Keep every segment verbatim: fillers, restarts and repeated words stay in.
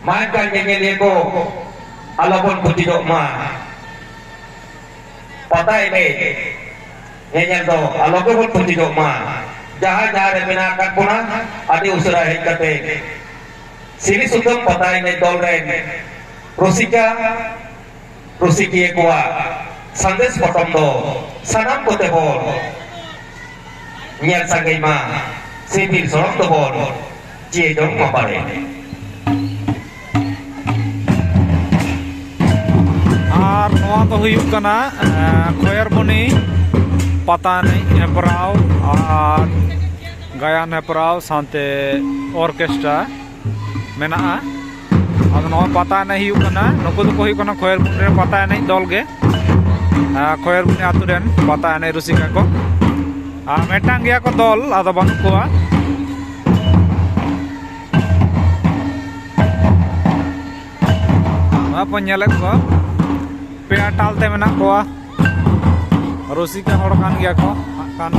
ᱢᱟ ᱮᱱᱠᱷᱟᱱ ᱧᱮᱧᱮᱞᱤᱭᱟᱹ ᱠᱚ, ᱟᱞᱚᱵᱚᱱ ᱯᱩᱪᱩᱡᱚᱜ ᱢᱟ᱾ ᱯᱟᱛᱟ ᱮᱱᱮᱡ ᱧᱮᱧᱮᱞ ᱫᱚ ᱟᱞᱚ ᱜᱮᱵᱚᱱ ᱯᱩᱪᱩᱡᱚᱜ ᱢᱟ᱾ ᱡᱟᱦᱟᱸ ᱡᱟᱦᱟᱸ ᱨᱮ ᱢᱮᱱᱟᱜ ᱟᱠᱟᱫ ᱵᱚᱱᱟ, ᱟᱹᱰᱤ ᱩᱥᱟᱹᱨᱟ ᱦᱮᱡ ᱠᱟᱛᱮ ᱥᱤᱨᱤ ᱥᱩᱛᱟᱹᱢ ᱯᱟᱛᱟ ᱮᱱᱮᱡ ᱫᱚᱞ ᱨᱮᱱ ᱨᱩᱥᱤᱠᱟ ᱨᱩᱥᱤᱠᱤᱭᱟᱹ ᱠᱚᱣᱟᱜ ᱥᱟᱸᱫᱮᱥ ᱯᱚᱴᱚᱢ ᱫᱚ ᱥᱟᱱᱟᱢ ᱠᱚᱛᱮ ᱵᱚᱱ ᱧᱮᱞ ᱥᱟᱸᱜᱮᱭ ᱢᱟ, ᱥᱤᱯᱤᱞ ᱥᱚᱲᱚᱢ ᱫᱚᱵᱚᱱ ᱪᱤᱭᱟᱹ ᱡᱚᱝ ᱢᱟ ᱵᱟᱲᱮ᱾ ᱟᱨ ᱱᱚᱣᱟ ᱫᱚ ᱦᱩᱭᱩᱜ ᱠᱟᱱᱟ, ᱮᱸ, ᱠᱷᱚᱭᱮᱨᱢᱚᱱᱤ ᱯᱟᱛᱟ ᱮᱱᱮᱡ ᱦᱮᱯᱨᱟᱣ ᱟᱨ ᱜᱟᱭᱟᱱ ᱦᱮᱯᱨᱟᱣ ᱥᱟᱶᱛᱮ ᱚᱨᱠᱮᱥᱴᱨᱟ ᱢᱮᱱᱟᱜᱼᱟ᱾ ᱟᱫᱚ ᱱᱚᱣᱟ ᱯᱟᱛᱟ ᱮᱱᱮᱡ ᱦᱩᱭᱩᱜ ᱠᱟᱱᱟ, ᱱᱩᱠᱩ ᱫᱚᱠᱚ ᱦᱩᱭᱩᱜ ᱠᱟᱱᱟ ᱠᱷᱚᱭᱮᱨᱢᱚᱱᱤ ᱨᱮ ᱯᱟᱛᱟ ᱮᱱᱮᱡ ᱫᱚᱞ ᱜᱮ᱾ ᱟᱨ ᱠᱷᱚᱭᱮᱨᱢᱚᱱᱤ ᱟᱛᱳ ᱨᱮᱱ ᱯᱟᱛᱟ ᱮᱱᱮᱡ ᱨᱩᱥᱤᱠᱟ ᱠᱚ᱾ ᱟᱨ ᱢᱤᱫᱴᱟᱝ ᱜᱮᱭᱟ ᱠᱚ ᱫᱚᱞ, ᱟᱫᱚ ᱵᱟᱹᱱᱩᱜ ᱠᱚᱣᱟ᱾ ᱱᱚᱣᱟ ᱵᱚᱱ ᱧᱮᱞᱮᱫ ᱠᱚᱣᱟ, ᱯᱮ ᱟᱴᱟᱞ ᱛᱮ ᱢᱮᱱᱟᱜ ᱠᱚᱣᱟ, ᱨᱩᱥᱤᱠᱟ ᱦᱚᱲ ᱠᱟᱱ ᱜᱮᱭᱟ ᱠᱚ ᱦᱟᱸᱜ ᱠᱷᱟᱱ᱾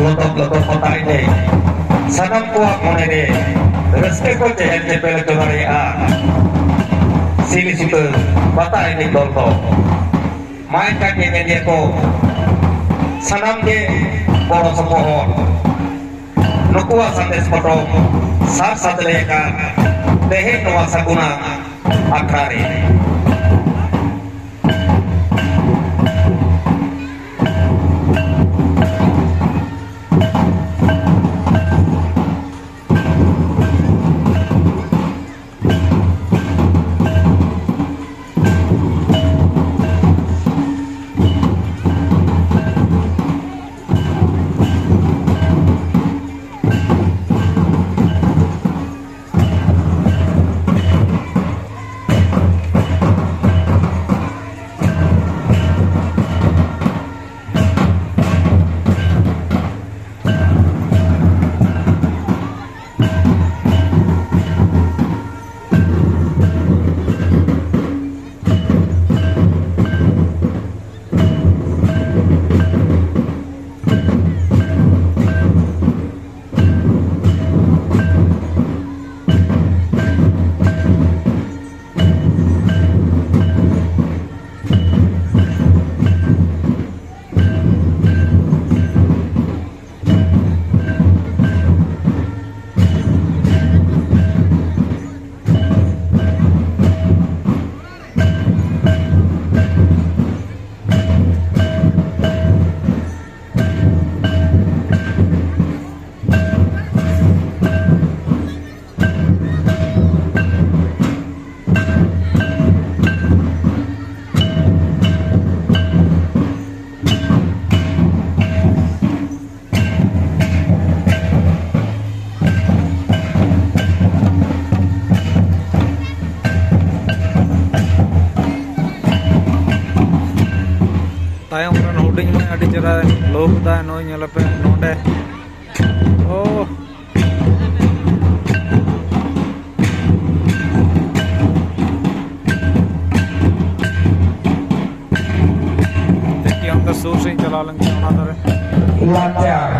ᱞᱚᱫᱚᱵ ᱞᱚᱫᱚᱵ ᱯᱟᱛᱟ ᱮᱱᱮᱡ ᱥᱟᱱᱟᱢ ᱠᱚᱣᱟᱜ ᱢᱚᱱᱮ ᱨᱮ ᱨᱟᱹᱥᱠᱟᱹ ᱠᱚ ᱪᱮᱦᱮᱞ ᱪᱮᱯᱮᱞ ᱦᱚᱪᱚ ᱫᱟᱲᱮᱭᱟᱜᱼᱟ᱾ ᱥᱤᱞᱤ ᱥᱩᱛᱟᱹ ᱯᱟᱛᱟ ᱮᱱᱮᱡ ᱫᱚᱞ ᱫᱚ ᱢᱟᱭ ᱠᱟᱡ ᱧᱮᱧᱮᱞᱤᱭᱟᱹ ᱠᱚ ᱥᱟᱱᱟᱢ ᱜᱮ ᱜᱚᱲᱚ ᱥᱚᱯᱚᱦᱚᱫ ᱱᱩᱠᱩᱣᱟᱜ ᱥᱟᱸᱫᱮᱥ ᱯᱚᱴᱚᱢ ᱥᱟᱨ ᱥᱟᱛᱞᱮ ᱟᱠᱟᱱ ᱛᱮᱦᱮᱧ ᱱᱚᱣᱟ ᱥᱟᱹᱜᱩᱱᱟ ᱟᱠᱷᱲᱟ ᱨᱮ᱾ ᱦᱩᱰᱤᱧ ᱢᱟᱹᱭ ᱟᱹᱰᱤ ᱪᱮᱦᱨᱟᱭ ᱞᱳ ᱠᱮᱫᱟ᱾ ᱱᱚᱜᱼᱚᱭ ᱧᱮᱞ ᱯᱮ ᱱᱚᱰᱮ᱾ ᱳ᱾ ᱫᱮᱠᱷᱤ ᱚᱱᱛᱮ ᱥᱩᱨ ᱥᱮᱫ ᱤᱧ ᱪᱟᱞᱟᱣ ᱞᱮᱱᱠᱷᱟᱱ ᱚᱱᱟ ᱫᱷᱟᱨᱮ᱾ ᱞᱟᱠᱪᱟᱨ᱾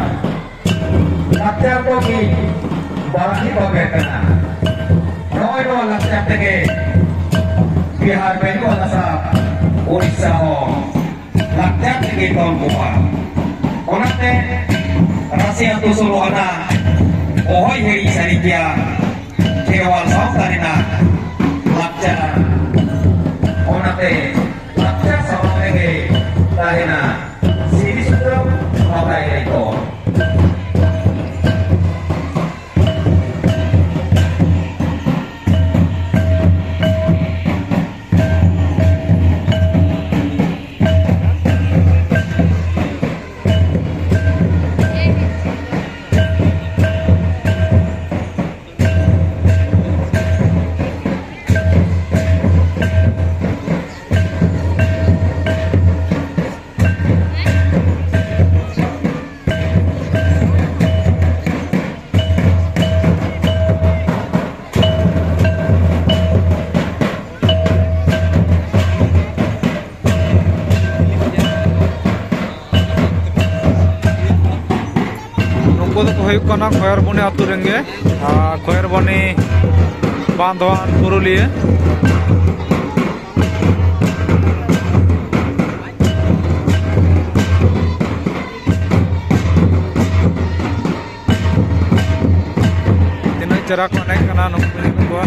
ᱞᱟᱠᱪᱟᱨ ᱫᱚ ᱢᱤᱫ ᱵᱟᱨᱟᱦᱤ ᱵᱟᱵᱮᱨ ᱠᱟᱱᱟ᱾ ᱱᱚᱜᱼᱚᱭ ᱱᱚᱣᱟ ᱞᱟᱠᱪᱟᱨ ᱛᱮᱜᱮ ᱵᱤᱦᱟᱨ, ᱵᱮᱝᱜᱚᱞ, ᱟᱥᱟᱢ, ᱳᱰᱤᱥᱟ ᱦᱚᱸ ᱞᱟᱠᱪᱟᱨ ᱛᱮᱜᱮ ᱛᱚᱞ ᱠᱚᱜᱼᱟ᱾ ᱚᱱᱟᱛᱮ ᱨᱟᱥᱤ ᱟᱹᱛᱩ ᱥᱳᱞᱳ ᱟᱱᱟ ᱚᱦᱚᱭ ᱦᱤᱲᱤᱧ ᱥᱟᱹᱨᱤ ᱠᱮᱭᱟ ᱠᱷᱮᱨᱣᱟᱞ ᱥᱟᱶᱛᱟ ᱨᱮᱱᱟᱜ ᱞᱟᱠᱪᱟᱨ᱾ ᱚᱱᱟᱛᱮ ᱞᱟᱠᱪᱟᱨ ᱥᱟᱢᱟᱝ ᱨᱮᱜᱮ ᱛᱟᱦᱮᱱᱟ ᱥᱤᱨᱤ ᱥᱩᱛᱟᱹᱢ ᱵᱟᱯᱞᱟ ᱮᱱᱮᱡ ᱫᱚ᱾ ᱱᱩᱠᱩ ᱫᱚᱠᱚ ᱦᱩᱭᱩᱜ ᱠᱟᱱᱟ ᱠᱷᱚᱭᱮᱨᱵᱚᱱᱤ ᱟᱹᱛᱩ ᱨᱮᱱ ᱜᱮ, ᱟᱨ ᱠᱷᱚᱭᱮᱨᱵᱚᱱᱤ ᱵᱟᱸᱫᱷᱣᱟᱱ ᱯᱩᱨᱩᱞᱤᱭᱟᱹ᱾ ᱛᱤᱱᱟᱹᱜ ᱪᱮᱦᱨᱟ ᱠᱚ ᱮᱱᱮᱡ ᱠᱟᱱᱟ ᱱᱩᱠᱩ ᱠᱚ ᱧᱮᱞ ᱠᱚᱣᱟ᱾